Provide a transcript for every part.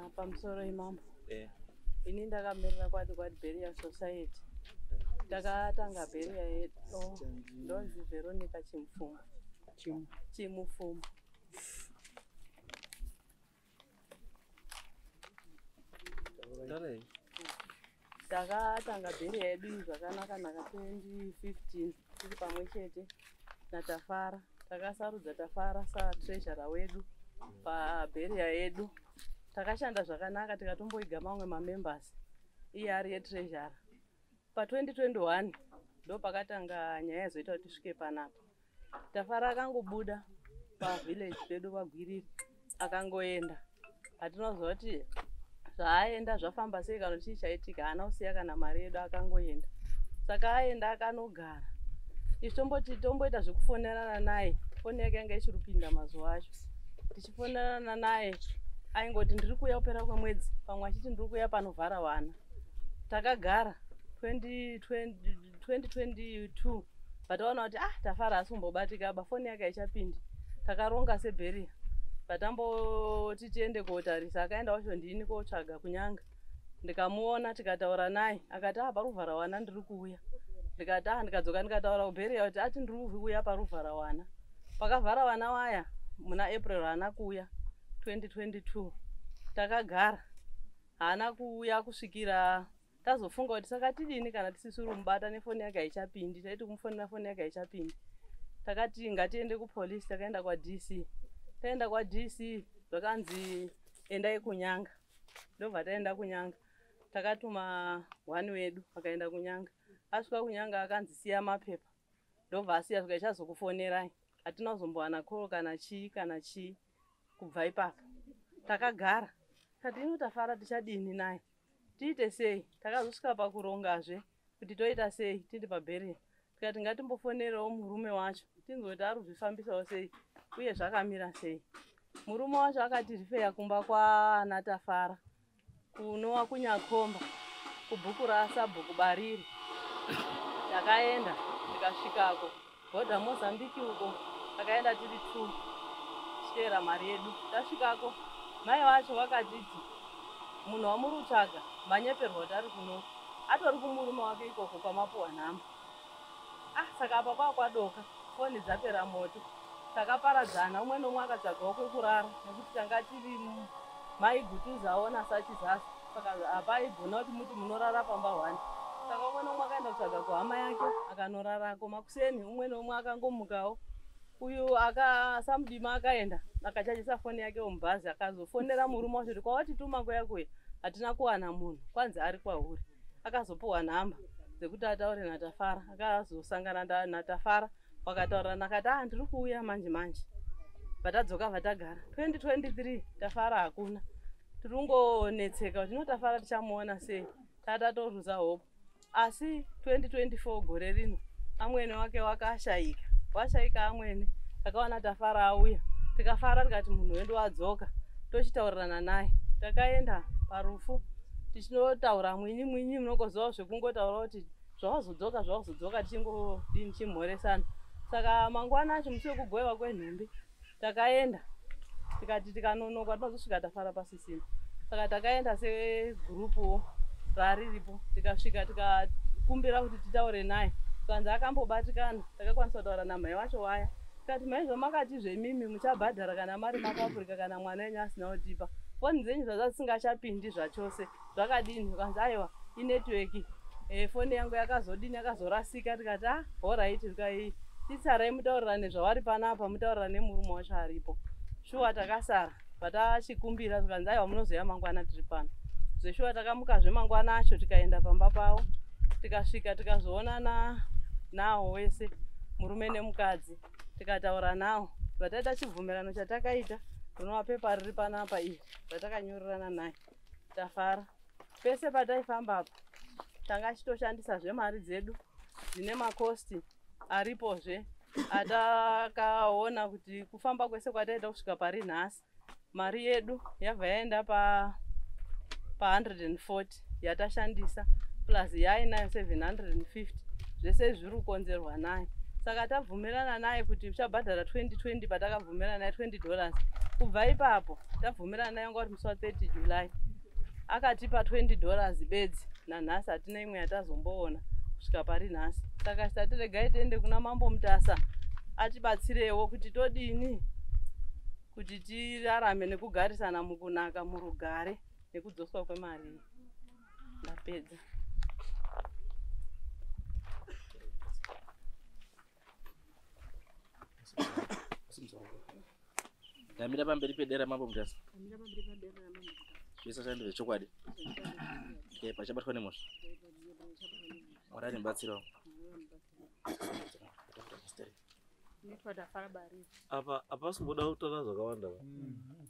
Pamusoro imambo. Ini ndakamirira kwati kwati Burial Society. Takatanga burial yedu. Ndonzi Veronica Chimufumba. Chimufumba. Takatanga burial yedu zvakanaka naka 2015 tiri pamwe chete naTafara. Takasarudza Tafara satreasurer wedu paburial yedu. Takashanda zvakanaka tikatomboiga mamwe mamembers iye ari yetreasurer. Pa2021 ndo pakatanga nyaya yazoita kuti tisvike panapa. Tafara akangobuda pavillage pedu paGwiriri akangoenda. Hatinoziva kuti zvaaenda zvafamba sei kana chii chaitika, haana kusiya kana mari yedu, akangoenda. Saka aenda akanogara. Isu tomboti tomboita zvekufonerana naye, foni yake yanga ichiri kupinda mazuva acho. Tichifonerana naye aingoti ndiri kuuya kupera kwemwedzi, pamwe achiti ndiri kuuya panovhara vana. Takagara 2022 pataona kuti Tafara haasi kumbobatika ba, foni yake haichapindi. Takaronga seburial patamboti tiende kotarisa, akaenda wacho ndini kotsvaga kunyanga. Ndikamuona tikataura naye akati paruvhara wana ndiri kuuya. Ndikati ndikadzoka ndikataura kuburial kuti ati ndiri kuuya paruvhara wana. Pakavhara vana waya muna April haana kuuya 2022. Takagara haana kuuya kusvikira tazofunga kuti saka tidini kana tisisiri kumubata nefoni yake haichapindi. Taiti kumufonera foni yake haichapindi. Takati ngatiende kupolisi, takaenda kwaDC. Taenda kwaDC zvakanzi endai kunyanga. Ndobva taenda kunyanga. Takatuma one wedu akaenda kunyanga. Asvika kunyanga akanzi siya mapepa. Ndobva asiya svika ichazokufonerai. Hatina kuzombowana call kana chii kana chii kubva ipapo. Takagara tati ino Tafara tichadini naye, tiite sei? Takazosvika pakurongazve kuti toita sei tiri paburial. Tikati ngatimbofonerewo murume wacho tinzwe kuti ari kuzvifambisawo sei uye zvakamira sei. Murume wacho akati rifeya kumba kwaana Tafara kunova kunyakomba kubhuku rasabhuku Bariri. Takaenda tikasvikako bhodha Mozambique uko. Takaenda tiri 2 tichiteera mari yedu. Tasvikako mai vacho vakatiti munhu wamuri kutsvaga manyeperwa kuti ari kuno, atori kumurume wake ikoko kwamapuwa nhamba. Saka apa kwakwadoka, foni dzapera moto. Takaparadzana, umwe nomwe akatsvagawo kwekurara nekuti tanga tiri mai Gutuzawo naSachizaza, saka hapaigona kuti muti munorara pamba hwani. Saka umwe nomwe akaenda kutsvaga kuhama yake akanorarako. Makuseni umwe nomwe akangomukawo. Uyu akasamudima akaenda akachajisa foni yake mubhazi, akazofonera murume wacho kuti kwawatituma kuya kuya hatina kuwana munhu, kwanzi ari kwauri. Akazopuwa nhamba dzekuti ataure naTafara. Akazosangana naTafara vakataurirana, akati ndiri kuuya manje manje. Vatadzoka vatagara 2023 Tafara hakuna. Tiri kungonetseka kuti ino Tafara tichamuona sei, tatatoruza hope. Asi 2024 gore rino amwene wake wakashayika, washayika amwene. Takaona Tafara auya tikafara tikati munhu wedu adzoka, tochitaurirana naye. Takaenda parufu tichinotaura mwinyi mwinyi, munongozivawo zvekungotaura kuti zvawazodzoka zvawazodzoka, tichingodini chimhoresana. Saka mangwana acho musi wekugoyiwa kwenhumbi takaenda tikati tikanonoka tinozosvika Tafara pasisina. Saka takaenda segurupuwo rariripo, tikasvika tikakumbira kuti titaure naye, tikanzi akambobatikana. Takakwanisa kutaura namai vacho waya, tikati mai, zvamakati zvemimi muchabhadhara kana mari mapaafrica kana mwana wenyu asina kutipa, foni dzenyu zvadza dzisingachapindi zvachose, zvakadini? Ukanzi aiwa, inetwork, foni yangu yakazodini, yakazorasika. Tikati alright, tikai titsarai mutaurirane zvavari panapa, mutaurirane nemurume wacho aripo. Shuwa takasara patachikumbira, tikanzi aiwa, munozoya mangwana, tiri pano zveshuwa. Takamukazve mangwana acho tikaenda pamba pavo, tikasvika tikazoonana nawo wese murume nemukadzi, tikataura nawo, vataita chibvumirano chatakaita rinova pepa riri panapa iri ratakanyorerana naye Tafara. Pese pataifamba apa tanga chitoshandisazve mari dzedu dzine macosts aripozve atakaona kuti kufamba kwese kwataita kusvika pari nhasi mari yedu yabva yaenda pa 140 yatashandisa plus yainayo 750, zvese zviri kukonzerwa naye. Saka tabvumirana naye kuti uchabhadhara 2020, patakabvumirana naye $20. Kubva ipapo tabvumirana naye wanga uri musi wa 30 July. Akatipa $20 bedzi, nanhasi hatina imwe yatazomboona kusvika pari nhasi. Saka tati regai tiende kuna Mambo Mutasa atibatsirewo kuti todini kuti tirarame nekugarisana mukunaka, murugare nekudzoswa kwemari iyi. Ndapedza. Ndamira pamberi pedera Mambo Mutasa. Zvese zvandi zvechokwadi. Pachabatwa nemhosva. Mwari andibatsirawo. Apa hapasi kumboda kutaura zvakawanda ba.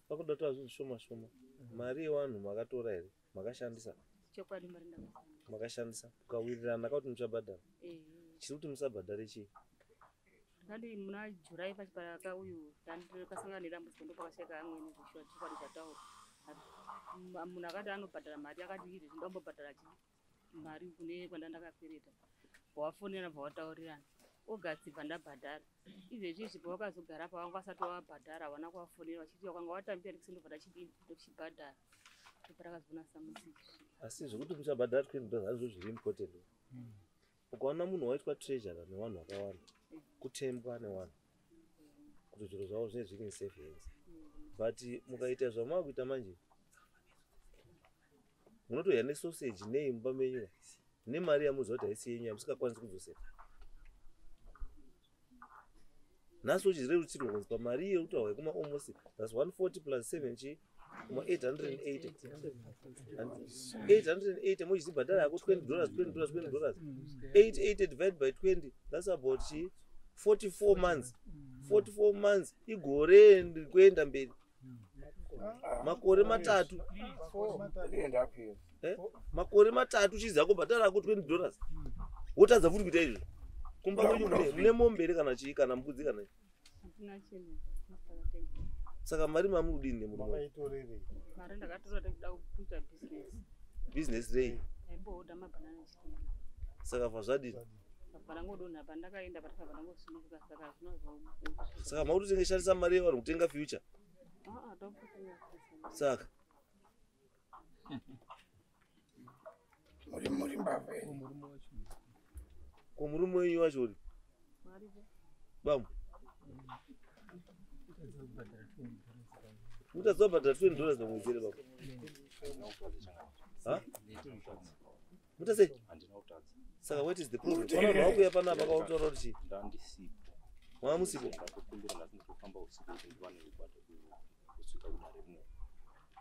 Pakuda kutaura zvinhu zvishoma shoma. Mari yevanhu makatora here? Makashandisa? Chokwadi mari ndakashandisa. Makashandisa. Mukawirirana kuti muchabhadhara. Chiri kuti musabhadhare chii? Ndakati muna July pachipaka uyu ndakasangana nedambudziko ndopakashaika amweni zvishuwa chokwadi zvataura. Munhu akati anobhadhara mari akati izvezvi ndombobhadhara mari kune kwanda ndakakwereta. Wafonera bva wataurirana. August bva ndabhadhara. Izvezvi izvi pawakazogara pawanga wasati wabhadhara hawana kuvafonera vachiti wakanga watambira ndikisindobva ndachidini ndochibhadhara. Ndoparakazoona samusi. Asi zvekuti muchabhadhara $20 hazvo zviri important. Ukaona munhu waitwa treasurer nevanhu vakawanda, kutembwa nevanhu kuti zviro zvavo zvinenge zviri in safe hands. But mukaita zvamakuita manje, munotouya nesausage nei mumba menyu nemari yamunoziva kuti haisi yenyu yamusingakwanisi kudzosera. Nhasi uchirerutsirwa kunzi pamari iyo kutaurwa yekuma almost that's 140 plus 7 chi kuma 880. 880 mochizibhadhara yako $20, $20, $20. 880 divided by 20, that's about chi 44 months. 44 months igore kuenda mberi. Makore matatu. Makore matatu chiziva kubhadhara yako $20. Wotadza futi kuita izvo. Kumba kwenyu mune mombe here kana chii kana mbudzi kana chii? Saka mari mamuri kudini nemurume? Mari ndakatora ndikuda kuita business. Business rei? Ndaimbohodha mabhanana chitenge. Saka zvadini? Pandangodonha pandakaenda patakabva ndangosununguka saka zvino Saka makutotengeshandisa mari yevanhu kutenga future. Saka muri mbavha. Ko murume wenyu wacho uri? Bamu. Mutadza kubhadhara $20 pamwedzi here baba? Ha? Mutasei? Saka what is the problem? Vanhu vakuuya panapa vakataura kuti chii? Ndandisipo. Mava musipo? Ndakukumbira nhasi ndikufamba usiku kuti ndiwane kubata kusvika kudare rino.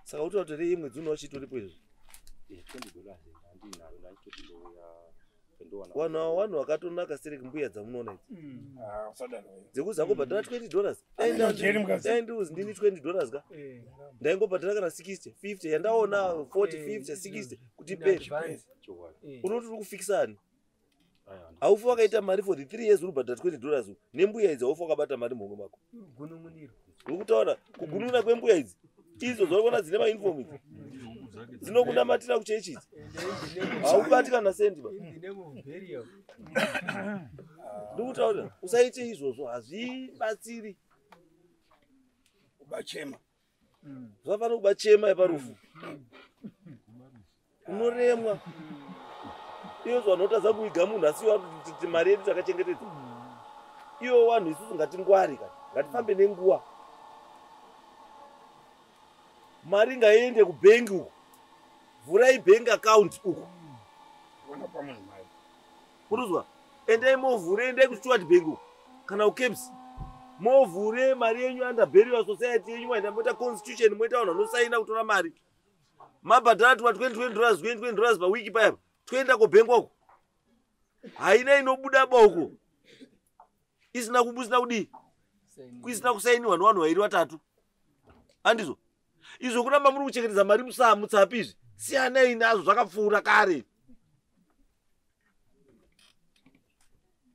Saka utaura kuti rei mwedzi uno wachitoripo izvi? $20 ndandinayo ndachitoti ndouya ndowana. Vanhu ava vanhu vakatonaka stereki mbuya dzamunoona idzi. Usadaro. Dzekuzi angobhadhara $20. Jeri mukadzi. Dai ndiuzi ndini $20 ka. Ndaingobhadhara kana 60, 50 yandaona 40, 50, 60 kuti pere. Chokwadi. Unoti uri kufikisa ani? Aya. Haufi wakaita mari for the 3 years uri kubhadhara $20 nembuya idzi haufi wakabata mari muhomwe mako. Uri kutaura kugunun'una kwembuya idzi. Idzo dzauri dzine mauniform idzi. Dzinokunamatira kuchechi idzi. Haubati kana sendi ba. Ndikutaura usaite izvozvo hazvibatsiri. Kubachema. Zvafanira kubachema yeparufu. Unoremwa. Iyo zvanotadza kuiga munhu asi kuti mari yedu takachengetedza. Iyo vanhu isusu ngatingwari kana ngatifambe nenguva. Mari ngaiende kubhengi uko. Vhurai bank account uko. Kuona pamunhu mari. Kuruzwa. Endai movhure, endai kuStewart Bank uko. Kana kuCABS. Movhure mari yenyu under burial society yenyu maenda moita constitution moita vanhu vanosaina kutora mari. Mabhadhara tuma $20, $20 pawiki paya. Toenda kubhengi uko. Haina inobuda ba uko. Isina kubusina kudii? Isina kusainiwa nevanhu vairi vatatu. Handizvo? Izvo kuramba muri kuchengetedza mari mutsapi izvi. Siyanai nazvo zvakapfuura kare.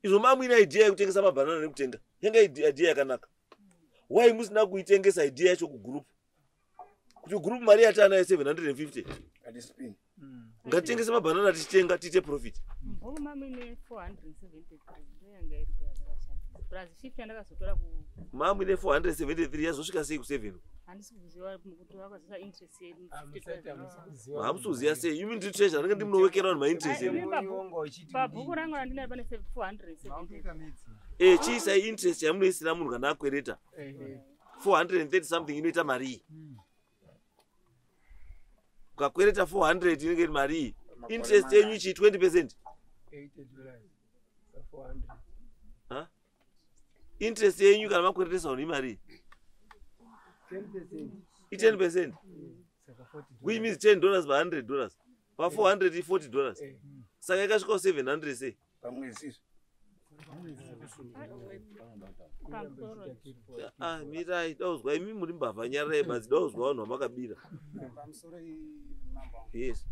Izvo mamuine idea yekutengesa mabhanana nekutenga. Yanga idea yakanaka. Why musina kuitengesa idea yacho kugroup? Kuti group mari yatanayo 750. Hatispin. Ngatitengese mabhanana tichitenga tiite profit. Mhomwe mamine 473 ndoyanga iripo yatakashandisa. Plus 50 yandakazotora ku Mamuine 473 yazosvika sei ku7? Handisi kuziva kuti vakazoisa interest yedu. Hamusi kuziva sei? Imi ndiri treasure, ndinge ndimunowekera vanhu mainterest Ai, emi. Pabhuku rangu randinayo pane 470. E, chiisai interest yamunoisira munhu kana akwereta. 430 something inoita marii? Ukakwereta 400 inenge iri marii? Interest yenyu chii? 20%? Ha? Interest yenyu kana makweretesa vanhu imarii? I10%, which means $10 pa $100, pa 400 i$40. Saka ikasvikawo 700 sei? Pamwezi. Pamusoro. Ah, mirai, dauzwa imi muri mbavha, nyararai badzi, dauzwa vanhu vamakabira. Pamusoro, mambo wangu. Yes.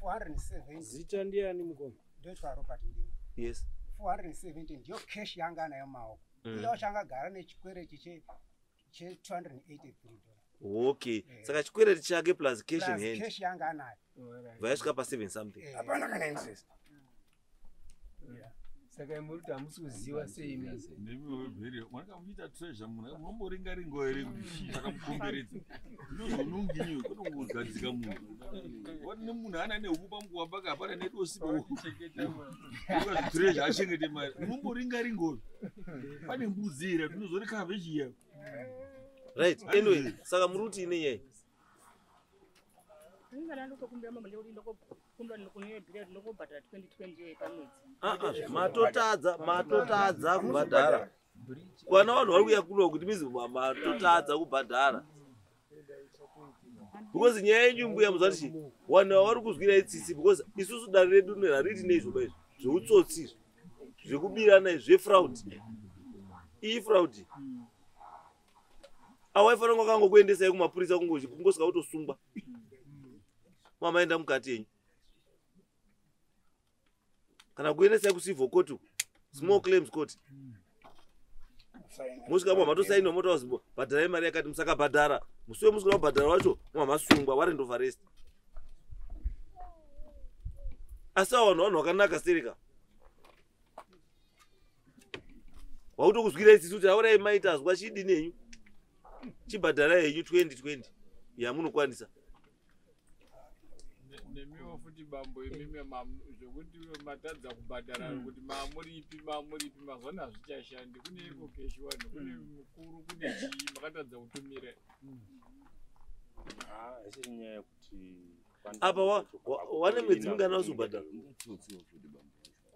470. Zita ndiani, mukoma? Ndoitwa Robert Ndima. Yes. 470 ndiyo cash yanga anayo mumaoko. Iye changagara nechikwereti che $283. Okay, saka chikwereti chake plus cash in Plus hand cash yanga anayo. vayasvika pa7 something. Hapana kana interest. Saka muri kuti hamusi kuziva sei mese? Ndimiwebheri mwanaka muchiita treasure, munhu munomboringa ringo here kuti chii chakamukomberedza? Ndinozononginyiwe kunongogadzika munhu wati nemunhu ana nehuku pamukuwa pake, hapana nedosipo treasure achengete mari. Munomboringa ringo, pane mbudzi here tinozoreka vechiya? Right, anyway, saka muri kuti ine nyaya? Ndingana ndotokumbira mambo ndekuti ndokumbira kune bhiri, ndokobhadhara 2020 iyoyo pamwedzi. Ah, ah, matotadza, matotadza kubhadhara. Kwana vanhu vari kuuya kuno kuti mizi matotadza kubhadhara, because nyaya yenyu, mbuya, muzati chi vanhu ava vari kuzwirai tsitsi, because isusu dare redu hariti neizvoba izvi zveutsotsi, izvi zvekubirana izvi, zvefraud. Iyi fraud, awaifanira kunge akangokuendesai kumapurisa, kungosvika kutosungwa, mamaenda mukati yenyu, kana kuendesai kucivil court uku, small claims court, mosvika mwa matosainwa, motaura bhadharai mari yakati. Musakabhadhara, musi wemusina kubhadhara wacho mwa masungwa, warrant of arrest. Asi ava vanhu vakanaka sereka, wakutokuzwirai tsitsi kuti aurai maita azwa chidini henyu, chibhadharai henyu 2020 yamunokwanisa. Nemiwo futi bambo, imimi zvokuti matadza kubhadhara kuti mamuripi, mamuripi, mazuva ano hazvichashandi. Kune EcoCash, vanhu, kune mukuru, kune chii, makatadza kutumira. Haisiri nyaya yekuti Apa wane mwedzi mingani ausi kubhadhara?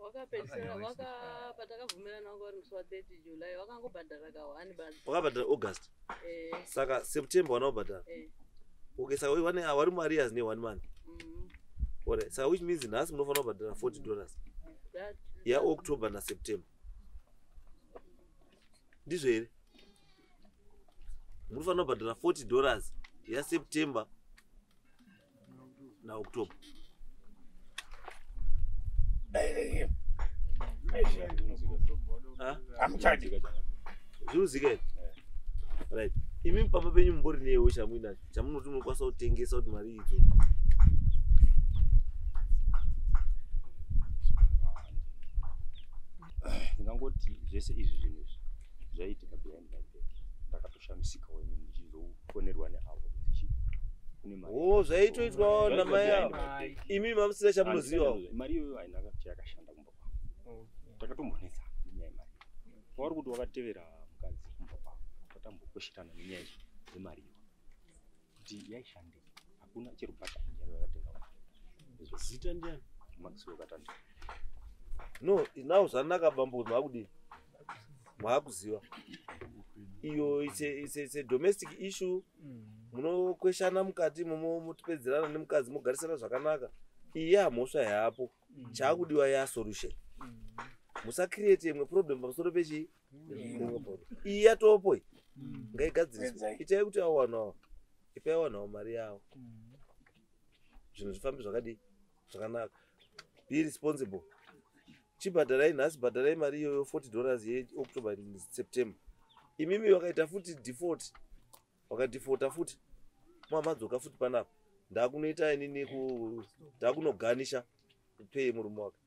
Wakapedzisira waka patakabvumirana wanga uri musi wa30 July, wakangobhadhara ka1 badzi. Wakabhadhara August? Eh. Saka September wana kubhadhara? Eh. Okay, saka wane wari muarrears ne1 month. Alright, saka which means nhasi munofanira kubhadhara $40 yaOctober naSeptember, ndizvo here? Munofanira kubhadhara $40 yaSeptember naOctober. Ah? Hamuchadi. Zviruzika here? Right, imi pamba penyu mumbori newo chamuinacho chamunoti munokwanisa kutengesa kuti mari idzo? Ndingangoti zvese izvi, zvinhu izvi zvaiitika behind my back. Ndakatoshamisikawo inini ndichizofonerwa neavo kuti chi kune mari. O, zvaitoitwawo namai avo, imi mamusina chamunozivawo? Mari iyoyo haina chayakashanda kumba kwangu. Takatombonetsana nenyaya yemari. Pauri kuti wakatevera mukadzi kumba kwavo, tatambokwesherana nenyaya yemari iyo kuti yaishandei. Hakuna chero bhatani yaro yakatenga. Zita ndiani? Maxwell Katanda. No, now zvanaka, bambo, kuti maakudini, maakuziva iyo it's a domestic issue. Munokweshana mukati momo, motopedzerana nemukadzi, mogarisana zvakanaka. Iyi yamhosva yapo, chaakudiwa yasolution. Musacreate imwe problem pamusoro pechii? Imwe problem iyi yatopo iyi ngaigadziriswe. Itai kuti avo vanhu ava, ipai vanhu avo mari yavo, zvinhu zvifambe zvakadii, zvakanaka. Be responsible, chibhadharai nhasi, bhadharai mari iyoyo, $40 yeOctober, September. Imimi vakaita futi default, vakadefaulta futi, mamadzoka futi panapa, ndakunoita inini ndakunoganisha pay murume wake.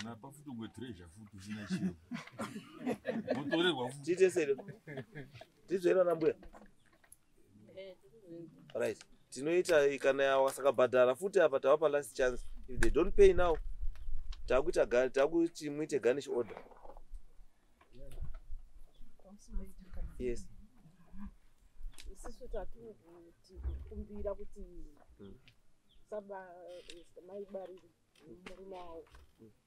Unapa futi ungwe treasure futi usina chiro. Motorerwa futi. Tiite sei? Tizvoera nambuya. Right. Tinoita kana wasakabhadhara futi apa tavapa last chance. If they don't pay now, takuita takuti muite garnish order. Yes. Isusu tatukumbira kuti saba maibariri murume wavo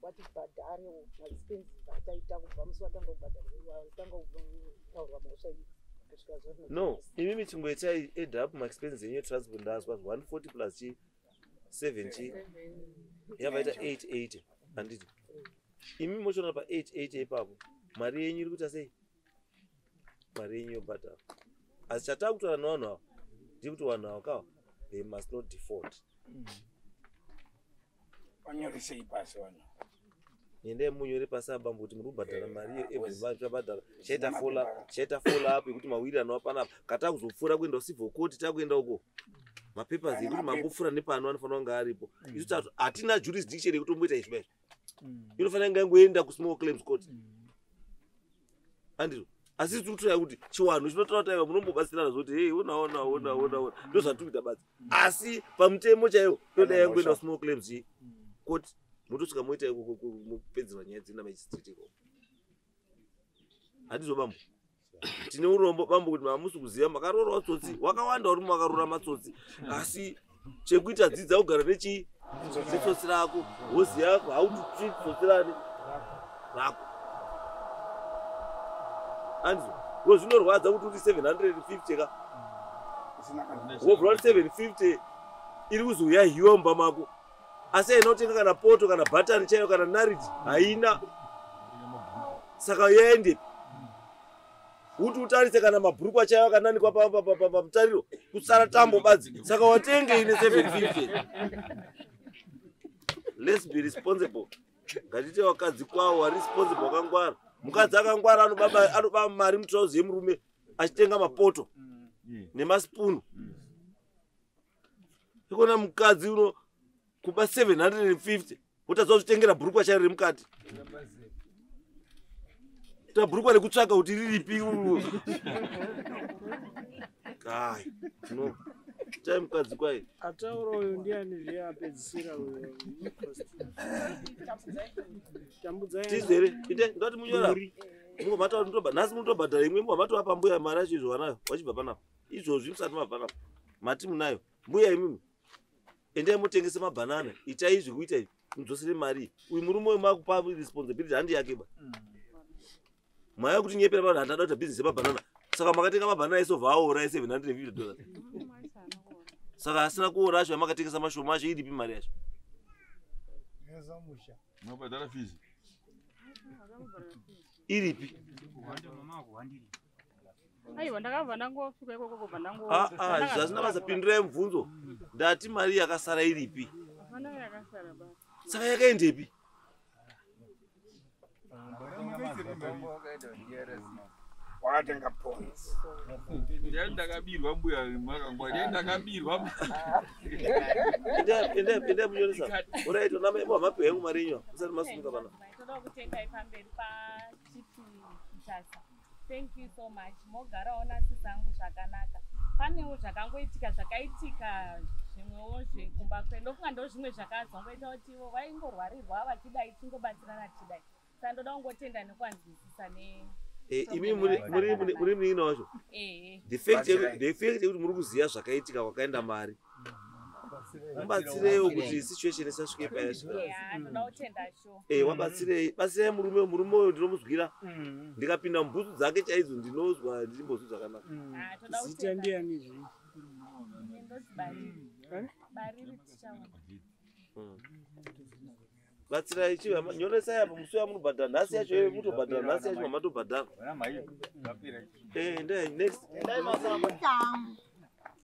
watibhadharewo maexpenses ataita kubva musi watanga kubhadharwa watanga kutaurwa mhosva iyi kusvika zuva rino. No, imimi chingoitai add up maexpenses enyu etransport ndazwa 140 plus chi 7 chi yavaita 880 handiti. Imi mochiona pa 880 ipapo mari yenyu iri kuita sei? Mari yenyu yobhadhara. Asi chatakutaura nevanhu ava ndekuti vanhu ava kawa they must not default. Vanyoresei pasi vanhu. Endai munyore pasi abambo kuti muri kubhadhara mari iyo every month tabhadhara. Chaita follow up yekuti mawirirano apanapa. Kata kuzopfuura kuenda kucivil court takuenda uko. Mapapers ekuti mangopfuura nepano anofanira kunge aripo. Isu tatu hatina jurisdiction yekutomboita izvi izvi. Inofanira kunge yangoenda kusmall claims court. Andizvo. Asi tiri kutoya kuti chiwanhu chinotaura kuti aiwa munombobatsirana zvoti hey ona ona ona ona ona ndozvatiri kuita basa. Asi pamutemo chaiwo toda yangoenda kusmall claims court motosvika moita ikoko mopedzerwa nyaya dzina magistrate ikoko. Handizvo bambo. Tine urombo bambo kuti mamusi kuziva makaroorwa tsotsi wakawanda uri makaroora matsotsi asi chekuita dzidza kugara nechi netsotsi rako woziva how to treat tsotsi rani rako. Andizvo ngo zvinorwadza kuti uri 750 ka wobva uri 750 iri kuzouya hiwa mumba mako asi haina kutenga kana poto kana bhatani chaiyo kana nariti haina saka yaendepi kuti utarise kana mabhurukwa chaiyo akananikwa pamutariro kusara tambo badzi saka watenge ine 750. Let's be responsible. Ngatiite vakadzi kwavo vari responsible vakangwara. Mukadzi akangwara anoba mari mutrauzi yemurume achitenga mapoto nemasipunu. Ikona mukadzi uno kuba 750 wotadza kuzvitengera bhurukwa chairo remukati. Tabhurukwa rekutsvaka kuti riripi. Kai, no. Tai mukadzi kwai. Ataura uyu ndiani zviye apedzisira uyu. Tambudzai. Tizere, ite ndati munyora. Mungomata mutoba nhasi mutobhadhara imwe mungomata mbuya mari yacho izvo vanayo wachibva panapa. Izvozvi musati mabva panapa. Mati munayo. Mbuya imimi. Endai mutengese mabhanana. Itai izvi kuita izvi. Mudzosere mari. Uyu murume uyu makupa responsibility handi yake ba. Maya kuti nyepera vanhu handada kuita business yemabhanana. Saka makatenga mabhanana esovha aora $750. Saka asina kuora acho amakatengesa mashoma acho iripi mari yacho? Mabhadhara fees. Iripi? Aiwa ndakabva ndangosvika ikoko kubva ndango. Zvasina basa pindurai mubvunzo. Ndati mari yakasara iripi? Hapana yakasara basa. Saka yakaendepi? Wakatenga pons. Ndakabirwa mbuya makangwari ndakabirwa. Enda munyoresa. Alright, ona mapiwa yangu mari yenyu. Musati masumuka pana. Toda kutenda pamberi pachief Mutasa. Thank you so much. Mogarawo nasisi angu zvakanaka. Panewo zvakangoitika zvakaitika zvimwewo zvekumba kwedu. Ndofunga ndo zvimwe zvakazongoita kuti ivo vaingorwarirwa vachidai tingobatsirana tichidai. Saka ndoda kungotenda nekwanzwisisa ne Imi muri munin'ina wacho. The fact yekuti muri kuziva zvakaitika kwakaenda mari. Mubatsireiwo kuti situation isasvike payasvika. Wabatsirei, batsirai murume uyo ndinomuzwira. Ndikapinda mubhutsu dzake chaidzo ndinozwa ndichimbozwa zvakanaka. Zita ndiani zvi? Batsirai chiva nyoresai apo musi wamunobhadhara nhasi yacho iwe mutobhadhara nhasi yacho mamatobhadhara. Endai next.